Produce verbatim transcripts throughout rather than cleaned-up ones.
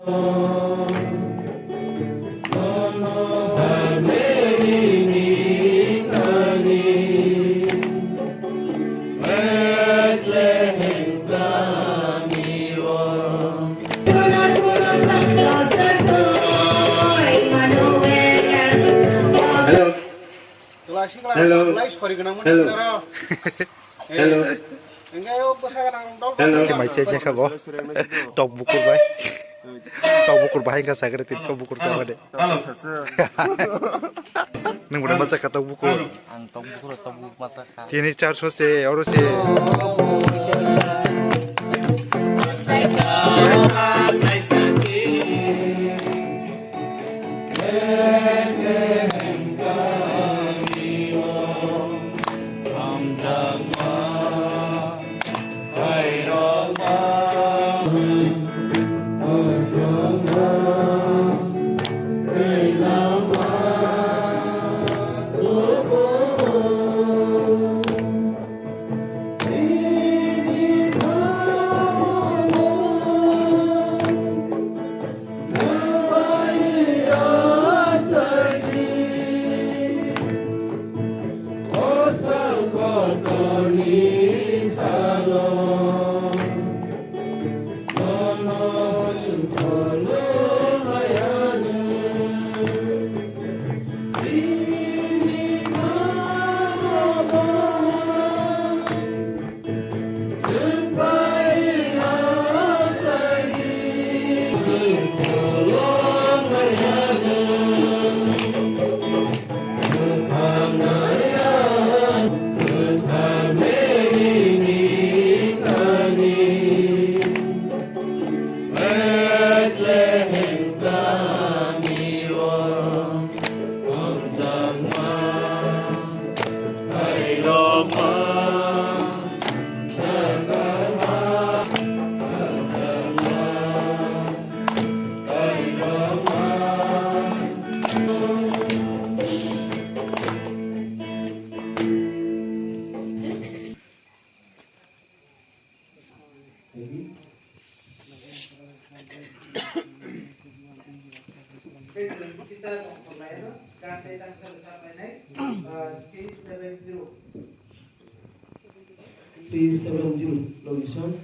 Hello. Hello. Hello. Hello. Khe mai se jakha bo. Tok bukur bai. Tok bukur bai ka sagre tin tok bukur ka bade. Nung bro masa ka tok bukur. Ang tok bukur, tok bukur masa ka. Tini char so se, oro se. Three seven zero, location.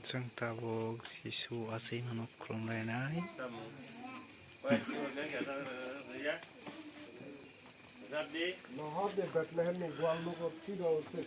Chwng tabuk Jisu achaimano khulumlainai. Mahadev Bethlehem ni gwal nugo twibo se.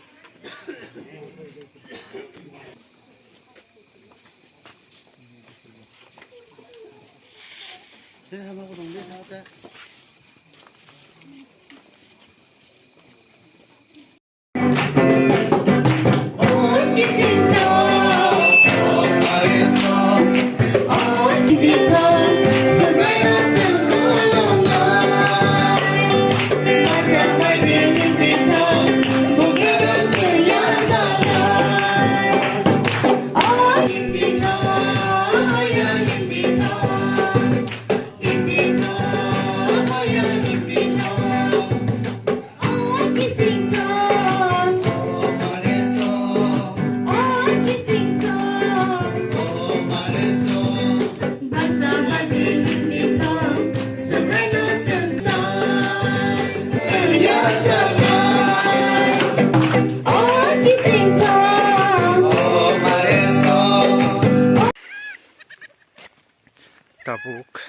Buk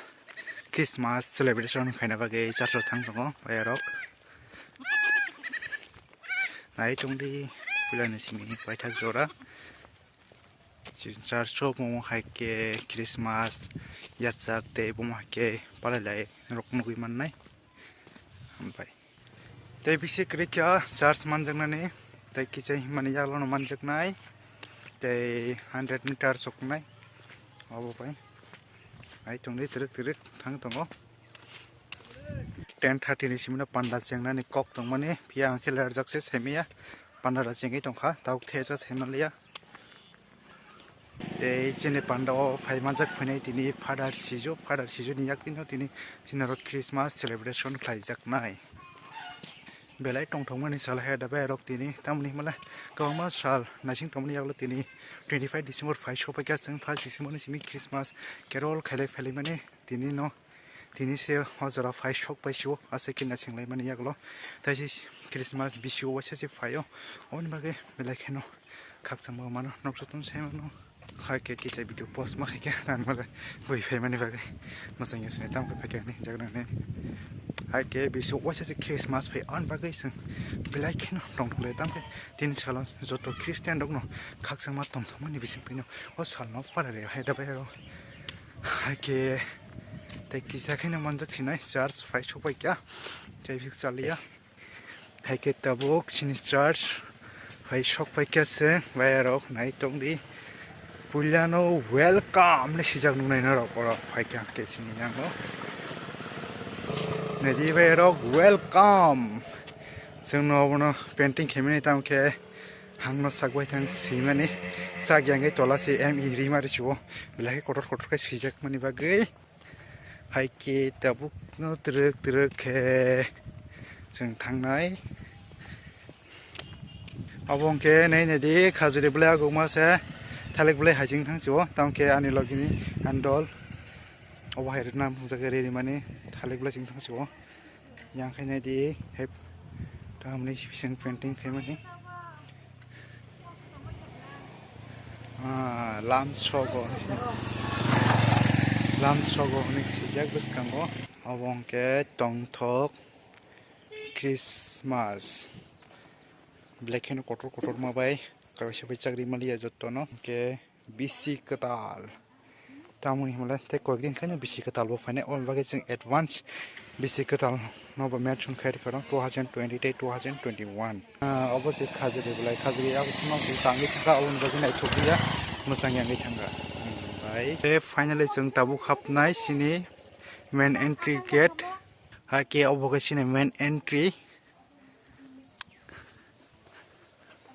Christmas celebration khaina bagwi church o thang tongo, bayarok. Nai tongdi, puilani simi paithak jora. Church o bomo hai khe Christmas yachak tei bomo hai khe palai lai rok nugwi mannai. Hambai. Tei bisi kwrwi kha church manjaknani, tei kichai himani yaglano manjaknai, tei hundred meter soknai. Obo bai hai tongdi twrwk twrwk thang tongo. Ten thirty ni simino panda chengnani kok tongmani, phiya ang khe lerjak se saimaya, panda da chengwi tongkha, tabuk thecha saimanliya. Tei chini panda o phai manjak phainai tini Father Sijo, Father Sijo ni yaktino tini chini oro Christmas celebration khlaijaknai. Belai tongthokmani sal hai da bai rok tini, tamoni himla kwbangma sal naising tongmani yagulo tini twenty five December phai sokphaikha, chwng first December ni simi Christmas carol khailai phailaimani tini no. Tini se o jora phai sok pai sio, aswk khe naising laimani yagulo. Tei se Christmas bisio waisa se phaio, oboni bagwi belai kheno khakchangma mano, noksa tong sai mano. Hai khe kisa video post ma khai khe, nang male bui phaimani bagwi mwchang ya sini tam khe phai khe ni jagra ni. Hai khe bisio waisa se Christmas phai, ani bagwi chwng belai kheno tongthok le tam khe tini salo joto Christian rokno khakchangma tongthokmani bising phai no o salno phalare hai da bai ro. Hai khe tei kisa khe no manjak sinai church phai sokphai kha, tei bisi chaliya. Hai khe tabuk chini church phai sokphai kha se, bai rok nai tongdi. Puilano welcome ni sijak nuknai norok oro phai kha khe chini yango. Naidi bai rok welcome. Chwngno obono painting khaimani tamo khe hangno sak bai thang simani sak yang khe tola se M E rima risuo belai khe kotor kotor khe swijak mani bagwi. Hai khe tabukno twrwk twrwk khe chwng thangnai. Obo hwnkhe nai naidi khajuri belai agukma se thalik belai hai chwng thangsio, tamo khe ani logini handle obo hai rwna hwnjak riri mani thalik belai chwng thangsio. Yang khe naidi hai tamni bising painting khaimani. Ah, lam sogo. Lam sogo hwnwi swijak bwskango. Obo hwnkhe tongthok Christmas. Belai kheno kotor kotor ma bai kaisa bai chakri maliya jotono. Hwnkhe bisi kwtal. Tamoni hwnle tei koi din khaino bisi kwtal bo phainai, oboni bagwi chwng advance bisi kwtal no bo mention khai rwkha rw two thousand twenty tei two thousand twenty-one. Ah, obo se khajagwi belai khajagwi abo phano bo tangwi thangkha, oboni bagwi naithokliya, mwchang yangwi thangkha. Hmm, bai. Tei finally chwng tabuk hapnai sini main entry gate. Hai khe obo khe sini main entry.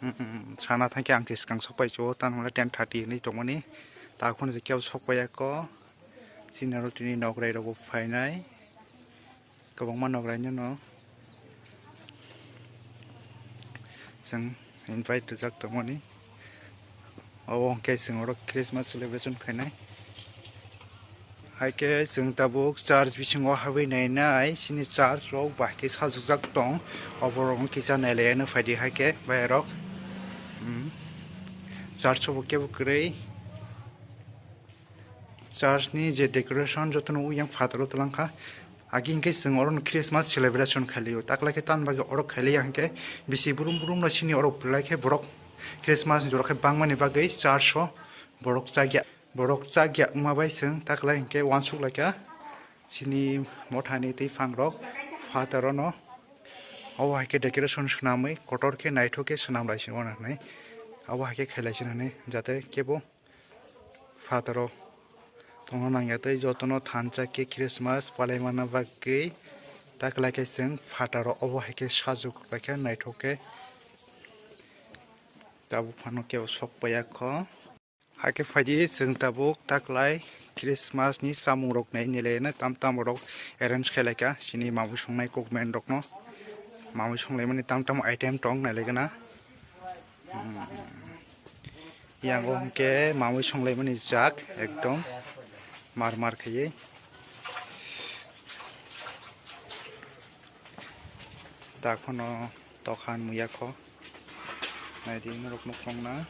Mm, mm, sana thangkhe ang tiskang sokpai chuo, tamo hwnle ten thirty hinwi tongmani. Takhorno je kebo sokpai ya kho. Chini oro tini nokrai rokbo phainai. Kwbangma nokrai no chwng invite rijak tongmani. Obo hwnkhe chwng oro Christmas celebration khainai. Hai khe chwng tabuk church bisingo habwi nainai, chini church rok bai khe sajwkjak tong, oborok wng kisa nailaiano phaidi hai khe bayarok. Hmm. Church o bo kebo kwrwi. Church ni je decoration jotono uyang phataro twlangkha. Agi hwnkhe chwng oro Christmas celebration khailio. Taklai khe tamni bagwi oro khailiya hwnkhe bisi brum brum no sini oro belai khe borok Christmas ni jora khe bangmani bagwi church o borok chakya. Borok chakya wngma bai chwng taklai hwnkhe uansuk laikha chini mothani twi phangrok phataro no. Obo hai khe decoration swnamwi kotor khe naithok khe swnam lai sini uanw hwnwi. Obo hai khe khailai sini hwnwi jate kebo phataro tongna nangya tei jotono thansa khe Christmas palaimana bagwi taklai khe chwng phataro obo hai khe sajwk lai khe naithok khe tabuk phano kebo sok paiya kho. Hakhe phaidi chwng tabuk taklai Christmas ni chamung rok nai nilai no tam tam rok arrange khailai kha chini mamui songnai kokmen rok no mamui songlaimani tam tam item tong nailaigana. Hmm. Yang o hwnkhe mamui songlaimani jak ekdom mar mar khaiwi. Takhorno tokhan muya kho. Naidi norok nuk tongna.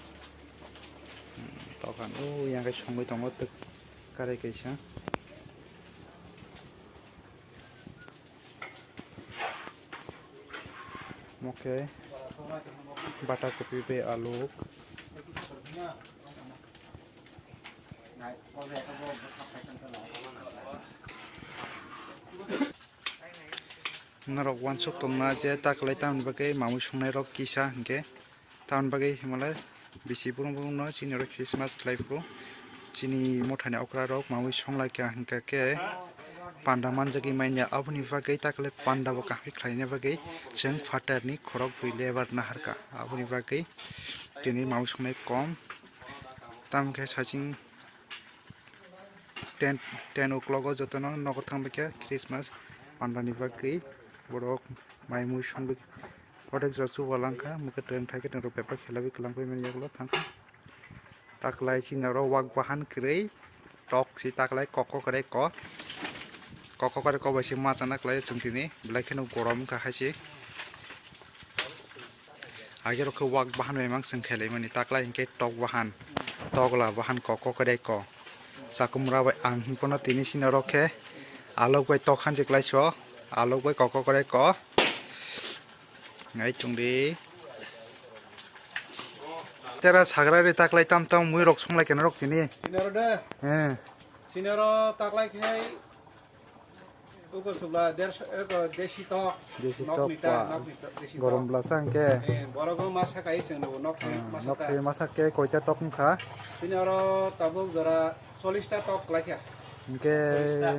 Hmm, tokhan o yang khe songwi tongo twk karai kaisa. Khe bata kopi bai aluk. Norok uansuk tongna je ta kwlai tamni bagwi mamwi songnairok kisa hinkhe. Tamni bagwi himalai bisi burung burungno chini oro Christmas khlai phuru chini mothani okrarok mamwi songlaikha hinkha khe panda manjagwi manya. Aboni bagwi ta kwlai panda bo kaham khlaina bagwi chwng phatarni khorok bwrwi lebar naharkha. Aboni bagwi tini mamwi songnai kom. Tamokhe saiching ten, ten o'clock o jotono nogo thangbaikha Christmas pandani bagwi. Borok mai mui songwi kothai jora chubalangkha, mokhe twrwng thaikhe twrwng rok bebak khelawi kwlangwi manya ulo thangkha. Taklai chini oro wak bahan kwrwi tok si taklai kok kok kwrwi ko, kok kok kwrwi ko bai se ma chana kwlai chwng tini belai kheno gorom wngkha hai se. Age rok khe wak bahan bai mang chwng khelai mani taklai hinkhe tok bahan, tokla bahan kok kok kwrwi ko. Chakumra bai ang hinphano tini sini oro khe alok bai tok hanjik lai so, alok bai kok kok kwrwi ko. Ngai tongdi. Tera sagra ri taklai tam tam mui rok songlai kena rok tini. Sinaro de. Eh. Sinaro taklai khai uko subla derso eko desi tok. Desi tok nokni ta, pa. Nokni tok, desi tok. Gorom bla sang ke. Eh, borok ma sakai seng no nok thai ma sak ta. Nok thai ma sak ke koita tok wngkha. Sinaro tabuk jora chollish ta tok lai kha. Hingke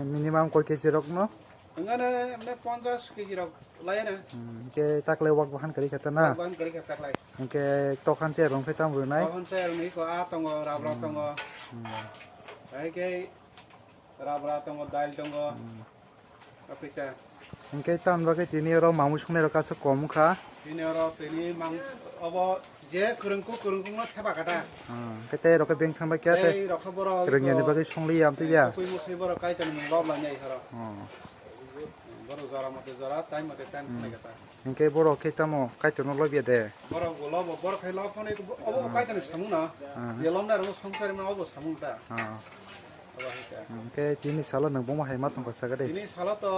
minimum koi kg rok no? Hingke ne, ne ponchash kg rok lai na. Hmm, hingke taklai wak bahan kari kha ta na? Wak bahan kari kha taklai. Hingke tokhan se rong khe tam rwnai? Tokhan se rong iko a tongo, rabra tongo. Hmm. Hai ke rabra tongo, dail tongo. Hmm. Apita. Hingke tam bagwi tini oro mamui songnai rok aswk kom wngkha. Tini oro tini mang obo je kwrwngkuk kwrwngkuk no theba kata. Hmm, hingke tei rok khe beng thang bai khe tei rok khe borok kwrwngya ni bagwi songliya amtwi ya. Twi musai borok kaitor ni lob lainai horo. Hmm. Borok jora mote jora, time mote time khnai kata. Hingke borok khe tamo kaitor no lob ya de. Borok bo lobo, borok khe lob phano obo kaitor ni samung na. Hmm. Ye lomnai rok no songsari ma obo samung ta. Hmm. Obo hai ta. Hingke tini salo nwng bomo hai ma tongkha saga de. Tini salo to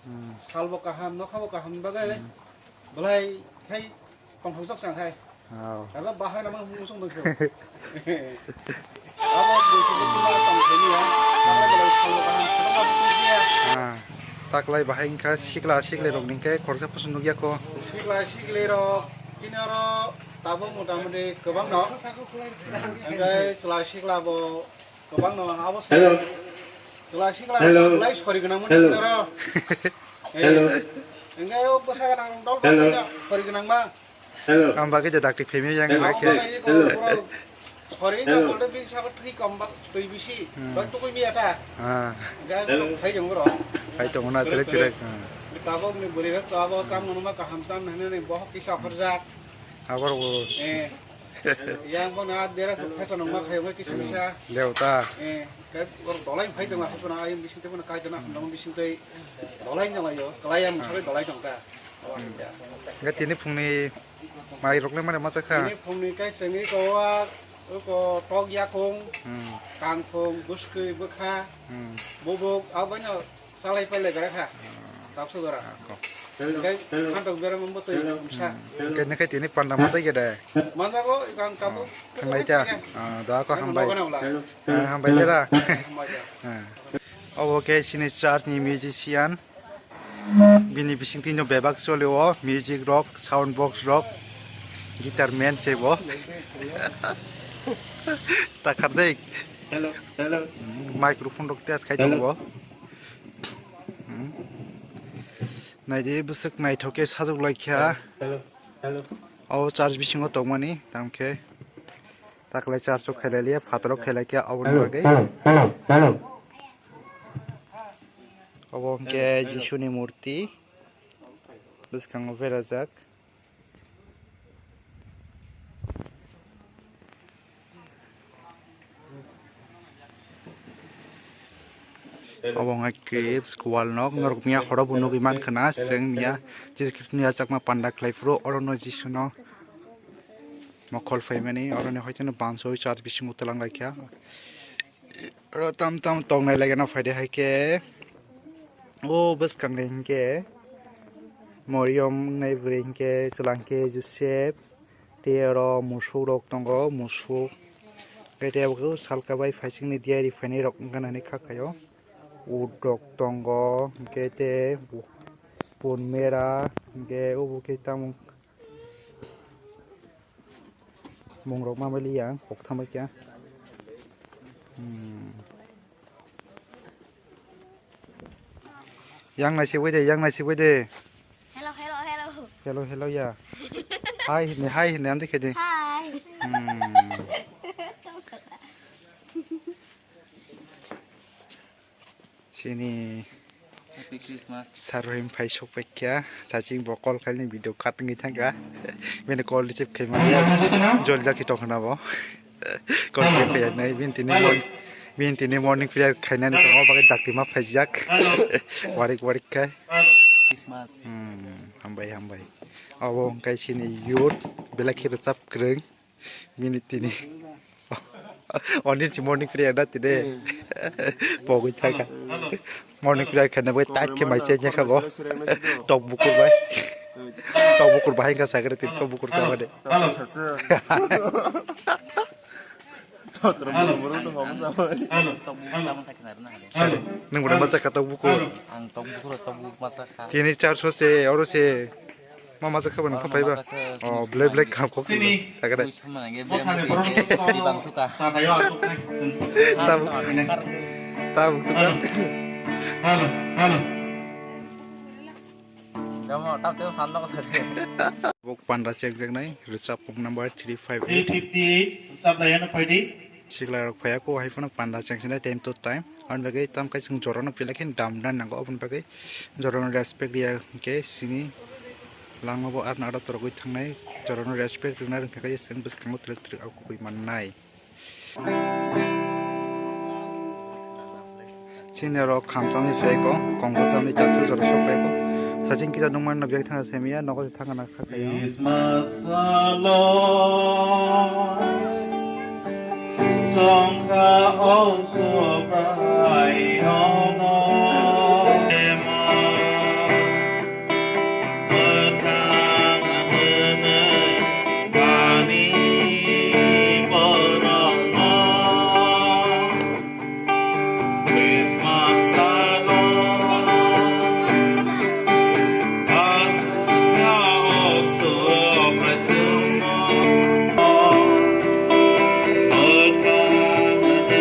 Hmm. Salbo kaham, nokhabo kaham bagwi belai khai tongthokjak chang khai. Oh. Eba bahai namang hung sung dong khe. Abo bwswk ni tongthokni ya. Belai belai salbo kaham, salbo kaham tongthokya. Ah. Taklai bahai wngkha sikla sikli rok ni khe khoroksa phusu nukya kho. Sikla sikli rok chini oro tabuk mota moti kwbang no. Hingke chwla sikla bo Kwbang no abo se. Hello. Chwla sikla hello. Lai sori gwnang mani hello. Sinaro. Hello. Engai o bwsa gwnang dol hello. Sori gwnang ma. Hello. Ang bagwi da dakti phemi yang hello. Ang bagwi hello. Sori ka hello. Bolde bin sa thwi kom ba thwi bisi. Hmm. Ba tukui mi ata. Ha. Engai hello. Phai jong bro. Phai jong na tere tere. Tabok ni buri rok abo kam no ma kaham tam hene ni bohok kisa horjak. Abor bo. Eh. Yang bo na dera tu pheso nang ma khayo kisa kisa. Leo ta. Eh, kai bor dolai phai tong ha kono ayung bising te kono kai tong ha nang bising te dolai nang ayo. Kalai yang sabai dolai tong ta. Ga tini phungni mai rok le mare ma chakha. Tini phungni kai chengni ko wa ko tok yakung. Hmm. Kangkung, buskui, bwkha. Hmm. Bubuk, abano Salai pailai gora kha. Tapsa gora. Ako. Engai hantok bera mambo toi umsa. Engai nakai tini panda manjai gede. Manjago ikang kabu. Thanglai ta. Ah, doa ko hambai. Logo na ula. Ah, hambai tera. Hambai ta. Ah. Obo khe chini church ni musician. Bini bising tino bebak choli o music rock, sound box rock, guitar man se bo. Takhar dei. Hello, hello. Microphone rok test khai tongo. Hmm. Naidi bwswk naithok khe sajwk lai kha. Hello, hello. O church bisingo tongmani, tamo khe taklai church o khailaiya, phataro khailai kha, aboni bagwi. Hello, hello, hello. Obo hwnkhe Jisuni murti bwskango berajak. Obo wngkha Crips wall nok, norok miya horo bo nugwi mankha na, chwng miya Jisu Khristo ni achakma panda khlai phuru oro no Jisu no mokhol phaimani, oro ni hoite no bamsoi church bisingo twlang lai kha. Oro tam tam tongnai laiga no phaidi hai khe o bwskang ni hinkhe. Moriom wngnai bwrwi hwnkhe chwla hwnkhe Joseph, tei oro musuk rok tongo, musuk. Hwnkhe tei abo salka bai phaisingni diari phainai rok wngkha hinwi kha khaio. Ut rok tongo, hwnkhe tei pun mera, hwnkhe obo khe tamo mung rok ma bai liya, kok thambai khe. Hmm. Yang nai sibui de, yang nai sibui de. Hello, hello, hello. Hello, hello ya. Hi hinwi, hi hinwi amtwi khe de. Hi. Hmm. Chini Happy Christmas. Sarwai phai sok pai kha, chaching bo call khaini video cut wngwi thangkha. Bini call receive khai manya. Jolda ki tongna bo. Call khai phai nai, bini tini mon-, bini tini morning prayer khainani tongo, bagwi dakti ma phaijak. Warik warik khai. Christmas. Hmm, hambai, hambai. Abo wngkai chini youth, belai khe rwchap kwrwng. Bini tini. Onil si morning prayer da tini. Pogwi thaka. Morning prayer khaina bai tak khe mai se nya kha bo. Tok bukur bai. Tok bukur bai ka sagre tin tok bukur ka bade. Nung bodo masa kha tok bukur. Ang tok bukur, tok bukur masa kha. Tini char so se, oro se. Ma masa kha bani kha phaiba. Oh, black black kham kok. Sagre. Tabuk. Tabuk suka. Hello, hello. Damo, tam tem san dok sa. Bok panda check check nai, rwchap pok number three five eight. Three fifty eight, rwchap dayana phaidi. Sikla rok phaya ko hai phano panda check sinai time to time. Aboni bagwi tam kai chwng jorano pila khe dam dan nango, aboni bagwi jorano respect riya khe sini langma bo arna aro torogwi thangnai, jorano respect rwna rwngkha khe chwng bwskango twrwk twrwk au kubui mannai. Sini oro khamchamni phaiko, kongkhamchamni taksa jora sok phaiko. Saching kisa nungmano biyang thangna semiya, nogo se thangna kha khayo. Christmas salo, songkha o Subrai nono. Mwthang hwnwi bani borokno. Christmas salo, aswk ya o Subrai chwngno. Mwthang hwnwi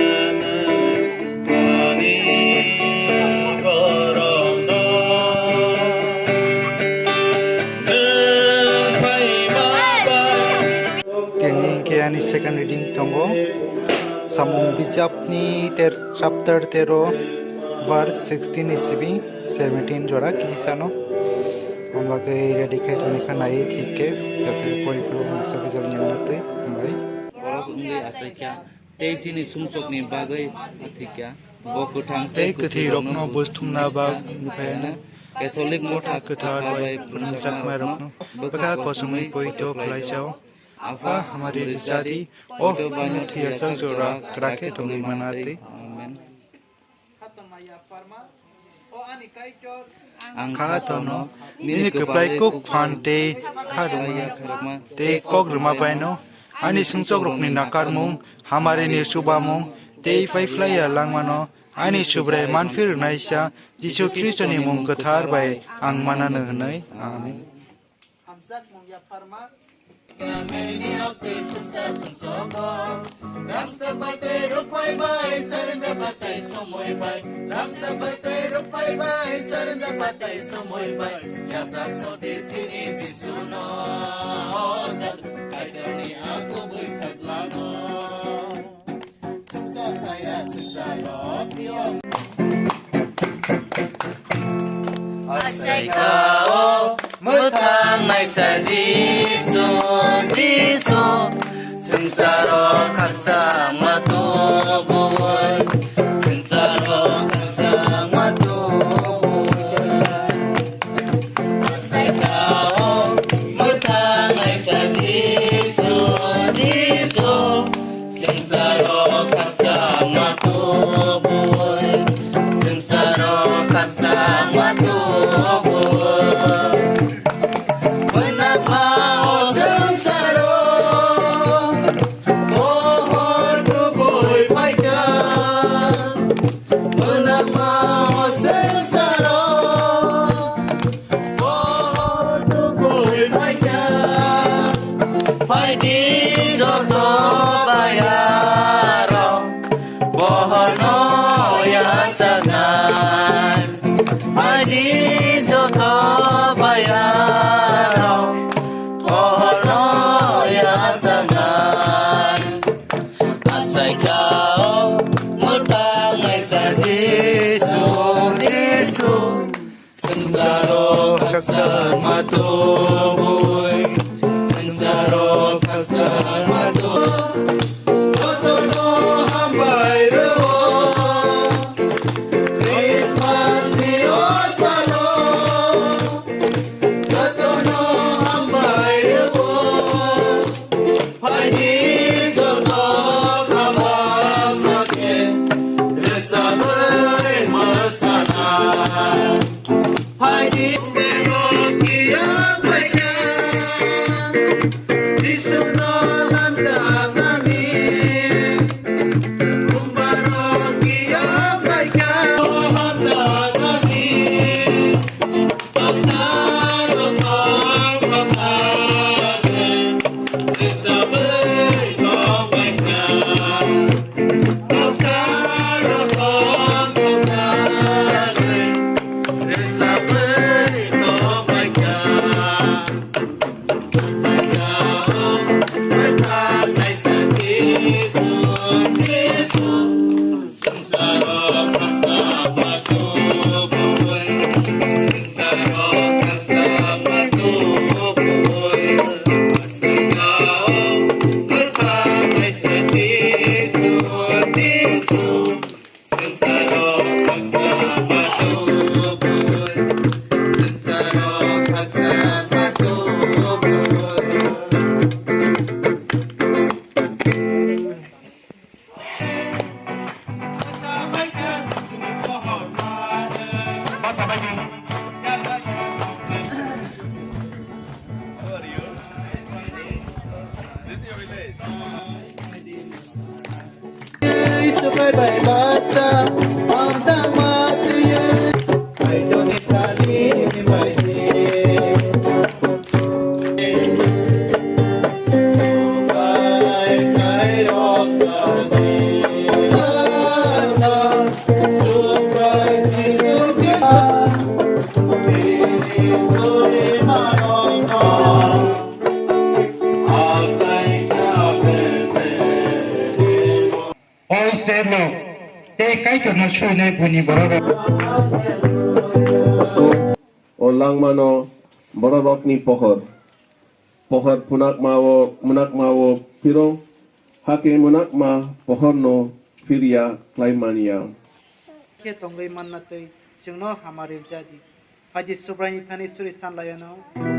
Tini hwnkhe ani second reading tongo. Samung bijapni ter-, chapter tero, verse sixteen ni simi seventeen jora kisisano. Omo khe ready khai tongkha nai thik khe, jate pori phuru mungsa bijap nyangna twi hambai. Borok wngwi achaikha. Tei chini sumsokni bagwi athikya. Bo kwthang tei kwthwirokno buj thumna bagwi phaiya. Catholic Motha kwthar bai phrwngjaknairokno bwkha kochomwi poito khlaijao. Apha hamari rwchadi, o thwiyasak jora kwrak khe tongwi mana tei. Amen. Ang kha tono, nini kwplai kuk phan tei kha rwma, tei kok rwma baino, ani sumsokrokni nakarmung, hamarini chubamung, tei paiphlaiya langmano, ani Subrai manphi rwnaisa Jisu Khristoni mung kwthar bai ang manano hwnwi. Amen. Hamjakmung yapharma. Kamirni oktwi swngchar sumsogo. Rangchak bai tei rukphai bai, sarenda bai tei somoi bai. Rangchak bai tei rukphai bai, sarenda bai tei somoi bai. Yasak sodi sini Jisuno. Jadu Kaitorni a kubui sajlano. Achaikha-o mwthang naisa Jisu, Jisu, swngcharo khaksa ma tubui, swngcharo khaksa ma tubui. Achaikha-o mwthang naisa Jisu, Jisu, swngcharo khaksa ma tubui, swngcharo khaksa ma tubui. Phaidi joto bayarok, pohorno yachaknai. Phaidi joto bayarok, pohorno yachaknai. Achaikao mwtang naisa Jisu, Jisu. Swngcharo khakchangma tubui, swngcharo khakchangma tubui. Jotono hambai rwo, Christmas ni o salo. Jotono hambai rwo. Phaidi joto kama sake, resabwi mwsana. Phaidi bero kiya paikha, Jisuno hamjaknani. Bumbarok kiya paikha, hamjaknani. O Israelrok tei Kaitorno suinai buini bororok. O langmano bororokni pohor, pohor mwnakma-o, mwnakma-o phiro, hakhe mwnakma pohorno phirya khlai man ya. Khe tongwi manna tei chwngno hamari rwja di. Phaidi Subraiyungni thani suri san lai anw.